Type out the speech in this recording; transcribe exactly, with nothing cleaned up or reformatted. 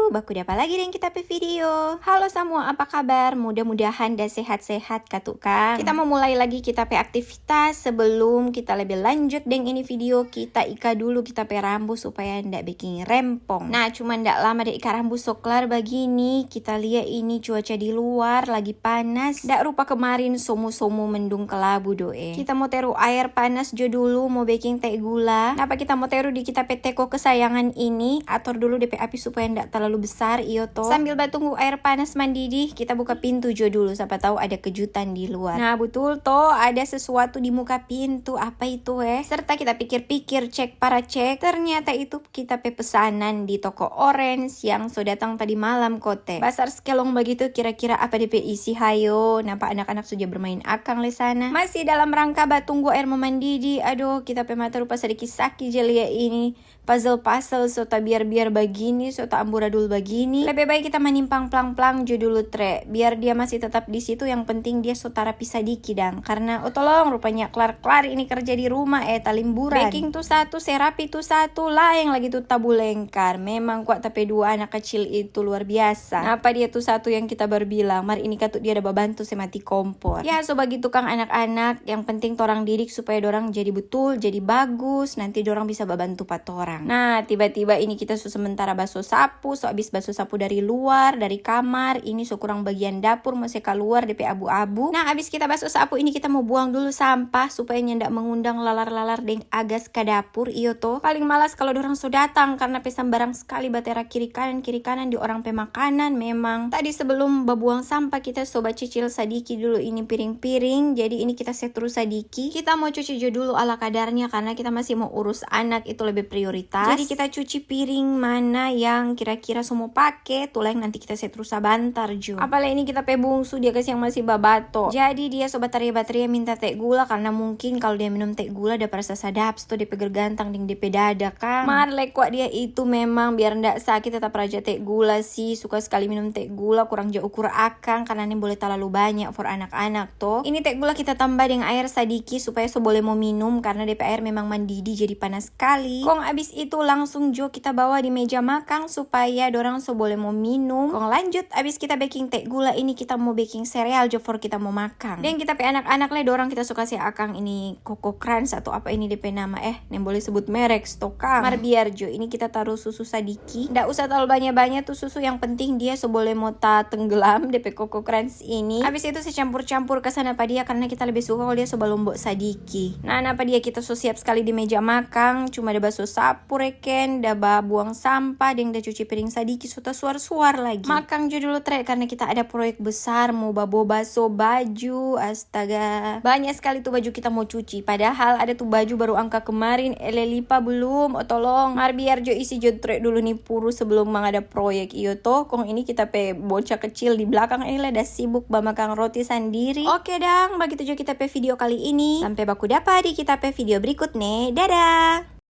Baku dapa lagi deng kita pe video. Halo samua, apa kabar? Mudah-mudahan da sehat-sehat katu kang. Kita mo mulai lagi kita pe aktivitas. Sebelum kita lebe lanjut deng ini video, kita ika dulu kita pe rambu supaya nda beking rempong. Nah, cuma nda lama da ika rambu so klar bagini. Kita lia ini cuaca di luar lagi panas. Nda rupa kemarin somu-somu mendung kelabu do e. Kita mo teru aer panas jo dulu, mo beking te gula. Napa kita mo teru di kita pe teko kesayangan ini? Ator dulu de pe api supaya nda talalu besar, iyo to. Sambil batunggu aer panas mandidih, kita buka pintu jo dulu, sapa tau ada kejutan di luar. Nah, butul to, ada sesuatu di muka pintu. Apa itu e? Serta kita pikir-pikir, cek para cek, ternyata itu kita pe pesanan di toko orange yang so datang tadi malam kote. Basar skelong bagitu, kira-kira apa de pe isi? Hayo, napa anak-anak so ja bermain akang le sana? Masih dalam rangka batunggu aer mo mandidi. Aduh, kita pe mata rupa sadiki saki ja lia ini. Puzzle-puzzle so tabiar-biar bagini, so taamburadul bagini. Lebe bae kita manimpang plang-plang jo dulu tre. Biar dia masih tetap di situ, yang penting dia so tarapi sadiki dang. Karena, oh tolong, rupanya klar-klar ini kerja di rumah, eh, talimburan. Beking tu satu, se rapi tu satu, laeng lagi tu tabu lengkar. Memang kwa ta pe dua anak kecil itu luar biasa. Napa dia tu satu yang kita baru bilang, mar ini katu dia ada babantu se mati kompor. Ya, so bagitu kang anak-anak, yang penting torang didik supaya dorang jadi betul, jadi bagus, nanti dorang bisa babantu pa torang. Nah, tiba-tiba ini kita so sementara baso sapu, so abis baso sapu dari luar, dari kamar, ini so kurang bagian dapur, mo se kaluar de pe abu-abu. Nah, abis kita baso sapu ini kita mo buang dulu sampah supaya nyanda mengundang lalar-lalar deng agas ka dapur, iyo to. Paling malas kalo dorang so datang karena pe sambarang skali batera kiri kanan, kiri kanan di orang pe makanan memang. Tadi sebelum babuang sampah, kita so bacicil sadiki dulu ini piring-piring. Jadi ini kita se trus sadiki. Kita mo cuci jo dulu ala kadarnya karena kita masih mo urus anak, itu lebe prioritas. Jadi kita cuci piring mana yang kira-kira so mo pake, tu laeng nanti kita se trus sabantar jo. Apalagi ini kita pe bungsu, dia kasiang masih babato. Jadi dia so bataria-bataria minta te gula karena mungkin kalo dia minum te gula da parasa sadap sto de pe gergantang deng de pe dada kang. Mar le kwa dia itu memang biar nda saki tetap raja te gula sih, suka skali minum te gula, kurang ja ukur akang karena nimbole talalu banya for anak-anak to. Ini te gula kita tamba deng aer sadiki supaya so bole mo minum karena de pe aer memang mandidi jadi panas skali. Kong abis itu langsung jo kita bawa di meja makang supaya dorang so bole mo minum. Kong lanjut, abis kita beking te gula ini kita mo beking sereal jo for kita mo makang. Deng kita pe anak-anak le, dorang kita so kase akang ini Coco Crunch atau apa ini de pe nama, eh, nimbole sebut merek sto kang. Mar biar jo, ini kita taru susu sadiki. Nda usah talalu banya-banya tu susu, yang penting dia so bole mo tatenggelam de pe Coco Crunch ini. Abis itu se campur-campur ka sana pa dia karena kita lebe suka kalo dia so balombo sadiki. Nah, napa dia kita so siap skali di meja makang, cuma da baso sapu reken, da babuang sampah, deng da cuci piring sadiki, so tasuar-suar lagi. Makang jo dulu tre karena kita ada proyek besar, mo baboba so baju, astaga. Banya skali tu baju kita mo cuci, padahal ada tu baju baru angka kemarin, ele lipa belum, oh tolong. Mar biar jo isi jo tre dulu ni puru sebelum mangada proyek, iyo to. Kong ini kita pe bocah kecil di blakang ini le da sibuk bamakang roti sandiri. Oke dang, bagitu jo kita pe video kali ini. Sampe baku dapa di kita pe video berikut ne. Dadah!